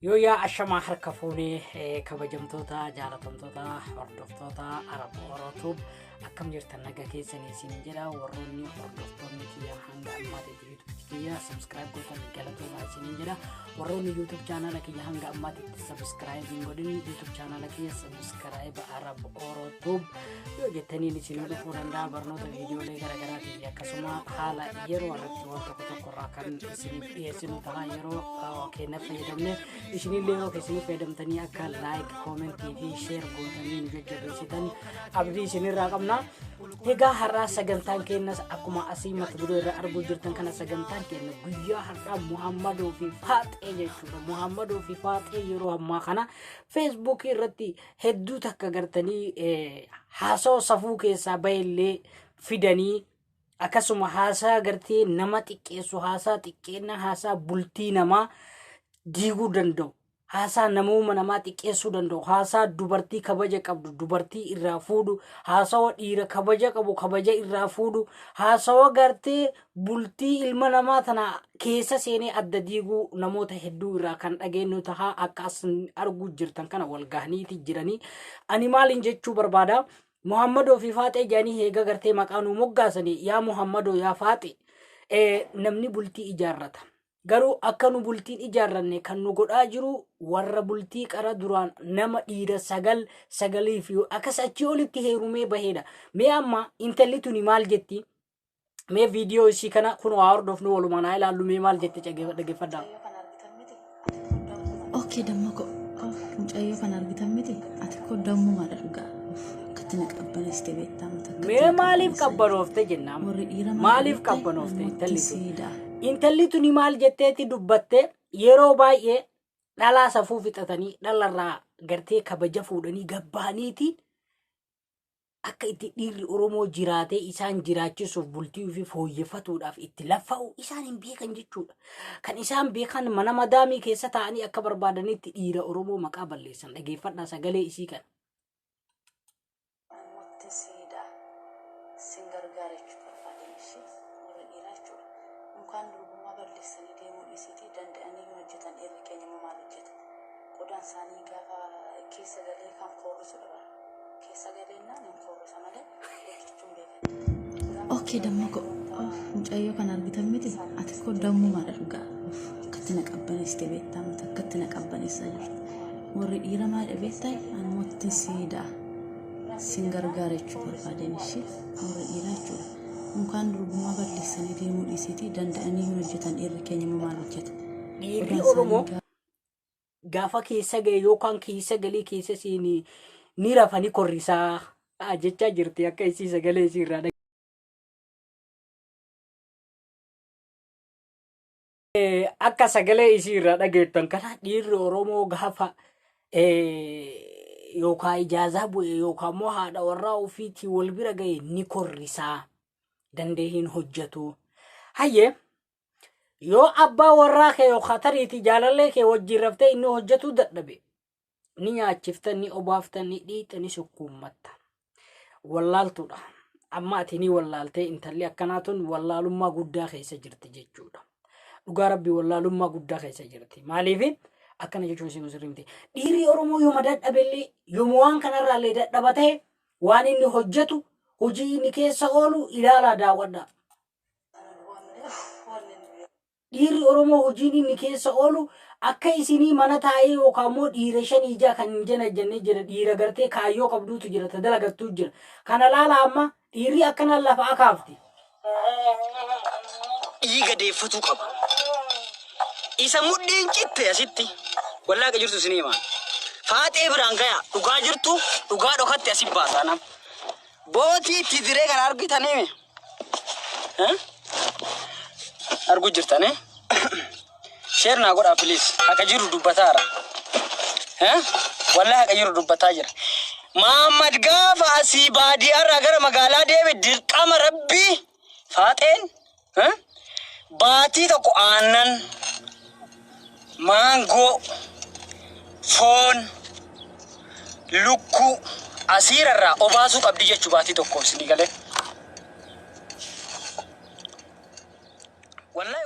Yooyyaa ashamaa harka fuunee kabajamtoota jaalatamtoota hordoftoota Arab Oro Tube akkam jirtan naga keessanii isin jedha warroonni hordoftoonni kiyya hanga ammaatitti YouTube kiyya subscribe gootan galatoomaa isin jedha warroonni YouTube chaanala kiyya hanga ammaatitti subscribe hin godhin YouTube chaanala kiyya subscribe Arab Oro Tube yoo jettaniin isin dhufuu danda'a barnoota viidiyoolee garaagaraatii fi akkasuma haala yeroo irratti waan tokko tokko irraa kan isiniif dhiyeessinu ta'a yeroo keenya fayyadamne isinillee yeroo keessanii fayyadamtanii akka laayik koomentii fi sheer gootanii nu jajjabeessitan abdii isinirraa qabna. Egaa har'aa sagantaan keenyas akkuma asii mata duree irra arguu jirtan kana sagantaan keenya guyyaa har'aa Muhammadoo fi Faaxee jechuudha. Muhammadoo fi Faaxee yeroo ammaa kana feesbuukii irratti hedduu takka gartanii haasawa safuu keessaa bahellee fidanii akkasuma haasaa gartee nama xiqqeessu haasaa xiqqeenna haasaa bultii namaa diiguu danda'u haasaa namooma namaa xiqqeessuu danda'u haasaa dubartii kabaja qabdu dubartii irraa fuudhu haasawa dhiira kabaja qabu kabaja irraa fuudhu haasawa gartee bultii ilma namaa tana keessa seenee adda diiguu namoota hedduu irraa kan dhageenyu tahaa akka as arguu jirtan kana wal gahaniiti jiranii. Ani maaliin jechuu barbaada? Muhammadoo fi Faaxee jedhanii heega gartee maqaa nuu moggaasanii yaa Muhammadoo yaa Faaxee namni bultii ijaarrata. Garuu akka nu bultiin ijaarranne kan nu godhaa jiru warra bultii qara duraan nama dhiira sagal sagalii fi akkas achii olitti heerumee baheedha. Mee amma intalli tuni maal jetti? Mee viidiyoo isii kana kun waa hordofnu walumaan haa ilaallu mee maal jette dhaggeeffadhaa. Okay damma ko mucayyoo kana argitan miti ati koo dammumaadha dhugaa akkatti na qabbaneessite beektaa miti akkatti Mee na maaliif qabbaneessaa jirti. qabbanoofte jennaan? Warri dhiira maal Maaliif beektaa qabbanoofte namatti intalli tun? siidaa. Intalli tuni maal jetteeti dubbatte yeroo baay'ee dhalaa safuu fixatanii dhalarraa gartee kabaja fuudhanii gabbaaniitiin akka itti dhiirri Oromoo jiraatee isaan jiraachisuuf bultii ofii fooyyeffatuudhaaf itti laffa'u isaan hin beekan jechuudha. Kan isaan beekan mana madaamii keessa taa'anii akka barbaadanitti dhiira Oromoo maqaa balleessan dhageeffadhaa sagalee isii kana. Namatti siidaa sin gargaara jechuu barbaadeen ishee warra dhiiraa jechuudha. Unkaan durbummaa balleessanii deemuu dhiisiitii danda'anii hin hojjetan dhiirri keenya immoo maal hojjeta? Qodaan isaanii gaafa keessa galee kan koorrisu dhaba. Keessa galeennaan hin koorrisa malee hojjechuu hin beekan. Okay damma ko mucayyoo kana argitan miti ati koo dammumaadha dhugaa akkatti na qabbaneessite beektaa miti akkatti na qabbaneessaa jirti. Warri dhiira maal beektaa anumatti siidaa sin gargaara jechuu barbaadeen ishee warri dhiiraa jechuudha. Unkaan durbummaa balleessanii deemuu dhiisiitii danda'anii hin hojjetan dhiirri keenya immoo maal hojjeta? Dhiirri Qodaan isaanii Oromoo gaafa keessa ga'e yookaan keessa galee keessa seeni ni rafani korrisaa jechaa jirti akka isii sagalee isii irraa akka sagalee isii irraa dhageettan kana dhiirri Oromoo gaafa yookaan ijaazaa bu'e yookaan immoo haadha warraa ofiitii wal bira ga'e ni korrisaa danda'ee hin hojjetu. Hayyee Yoo abbaa warraa kee yookaan tariitii jaalallee kee wajjin raftee inni hojjetuu dadhabe ni nyaachifta, ni obaafta, ni dhiixa, ni sukkuummatta. Wallaaltuudha. Amma ati ni wallaaltee intalli akkanaa tun wallaalummaa guddaa keessa jirti jechuudha. Dhugaa rabbii wallaalummaa guddaa keessa jirti. Maaliif akkana jechuun isin sirrii miti. Dhiirri Oromoo yooma dadhabellee yooma waan kanarraallee dadhaba ta'e waan inni hojjetu hojii inni keessa oolu ilaalaa daawwadhaa. Dhiirri Oromoo hojiin inni keessa oolu akka isinii mana taa'ee yookaan immoo dhiira shanii ja'a kan hin janajjannee jira dhiira gartee kaayyoo qabduutu jira ta dalagattuu jira. Kana laala amma dhiirri akkanaan lafa akaafti. Dhiiga deeffatuu qaba. Isa mudhiin citte asitti. Wallaahi akka jirtu isinii himaa. Faaxee biraan gaya dhugaa jirtu dhugaa dhokatte asi baasaa nam. Bootii itti diree kana argitanii Arguu jirtan eh? Share naa godhaa please. Haqa jiru dubbataara. Eh? Wallahi haqa jiru dubbataa jira. Mahammad gaafa asii baadiyyaarraa gara magaalaa deeme dirqama rabbii faaxeen eh? Baatii tokko aannan, maangoo, foon, lukkuu asiirarraa obaasuu qabdi jechuu baatii tokkoof isinii galee. Wallahi